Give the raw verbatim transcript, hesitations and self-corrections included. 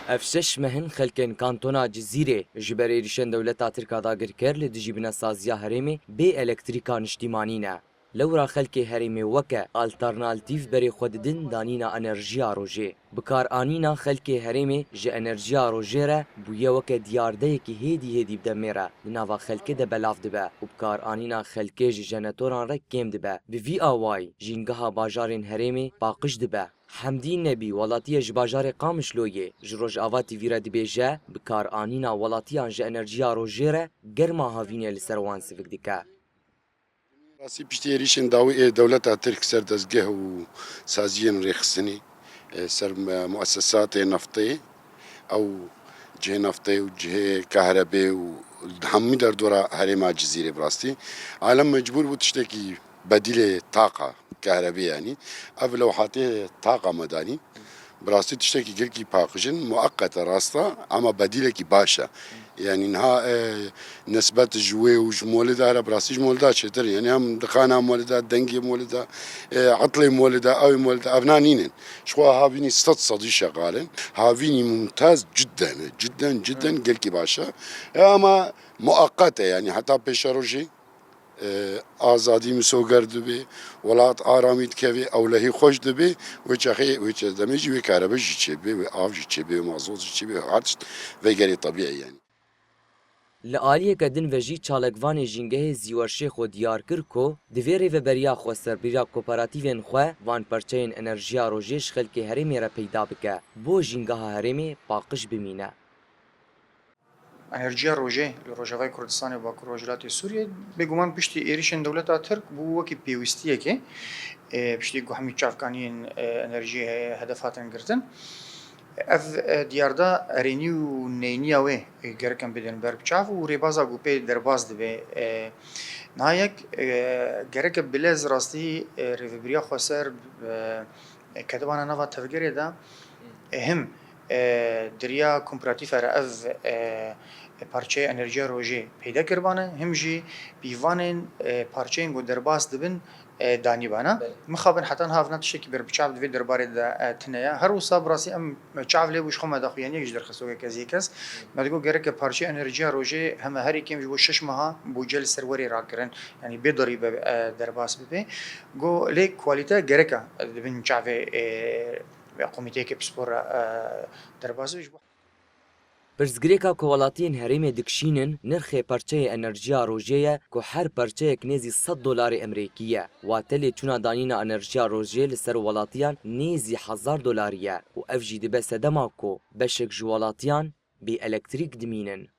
Ev şeş meh in xelkên kantona Cizîrê ji ber êrîşên dewleta Tirk a dagirker li dijî binesaziya herêmê bê elektrîka niştîmanî ne. Lewra xelkê herêmê weke alternaltîf berê xwe didin danîna enerjiya rojê. Bikaranîna xelkê herêmê ji enerjiya rojê re bûye weke diyardeyekî hêdî hêdî bi demê re di nava xelkê de belav dibe û bikaranîna xelkê ji jenetoran re kêm dibe. Bi vî awayî jîngeha bajarên herêmê paqij dibe. Hemdî Nebî, welatiyê ji bajarê Qamişloyê, ji Rojava T V re dibêje, bikaranîna welatiyan ji enerjiya rojê re germa havînê li ser wan sivik dike. Rastî piştî êrîşên dawî ê dewleta Tirk ser dezgeh û saziyên rêxistinê, e, ser me-, muessesatê neftê, ew cihê neftê û cihê kahrebê û hemî derdora herêma Cizîrê bi rastî. Alem mecbûr bû tiştekî bedîlê taqa, kahrebê yanî. Ev lewhatê taqa me danî. Bi rastî tiştekî gelkî paqij in, mueqet e rast e, ama bedîlekî baş e. Yanî niha, e, nisbet ji wê û ji molida re bi rastî ji molida çêtir in. Yanî hem dixana molida, dengê molida, e, etlê molida, ew ê molida, evna nînin. Ji xwe havînî sed sedî şexal in. Havînî mumtaz cidden e. Cidden, cidden gelkî baş e. E, ama mueqet e, yanî heta pêşerojê, e, azadî misoger dibe, welat aramî dikeve, ewlehî xweş dibe, wê çaxê, wê çe-, demê jî wê karebe jî çêbibe, wê av jî çêbibe, wê mazot jî çêbibe, her tişt vegerê tebî ye yanî. Li aliyeke din ve jî çalakvanê jîngehê Zîwer Şêxo diyar kir ku di vê rêveberiya xweserbîra kooperatîvên xwe van perçeyên enerjiya rojê ji xelkê herêmê re peyda bike, bo jîngeha herêmê paqij bimîne. Enerjiya rojê li Rojavayê Kurdistanê û Bakur Rojhilatê Sûriyê, bêguman piştî êrîşên dewleta Tirk bû wekî pêwîstiyekê, e, piştî ku hemî çavkaniyên, e, enerjiyê he-, hedef hatin girtin. Ev, e, diyarda erênî û neyniya wê, e, gerek em bidin ber bi çav û rêbaza ku pê derbas dibe, e, niha yek, e, gerek e bilez rastî, e, rêvebiriya xweser, e, e, kedibana nava tevgerê de, e, him, e, di riya kooperatîfe re ev, e, parçeyê enerjiya rojê peyde kiribane, him jî pîvanên, e, parçeyên ku derbas dibin, e, danîbane. Belê. Mixabin heta niha vina tiştekî berbiçav di vê derbarê de, e, tune ye. Her wisa bi rastî em çav lê bû ji xwe me daxuyaniyek ji derxistokek ez yê kes. Me digot gereke parçeyê enerjiya rojê heme herî kêm ji bo şeş meha bûce li ser werê rakirin. Yanî bê dorî be, e, derbas bibe. Go lê kwalîte gereka di bin çavê, e, komîteyeke pispor re, e, derbas bibe. Ji bo Pirsgirêka ku welatiyên herêmê dikişînin, nirxê parçeyê enerjiya rojê ye ku her parçeyek nêzî sed dolarê Emerîkî ye. Wate lêçûna danîna enerjiya rojê li ser welatiyan nêzî hezar dolarî ye û ev jî dibe sedema ku beşek ji welatiyan bê elektrîk dimînin.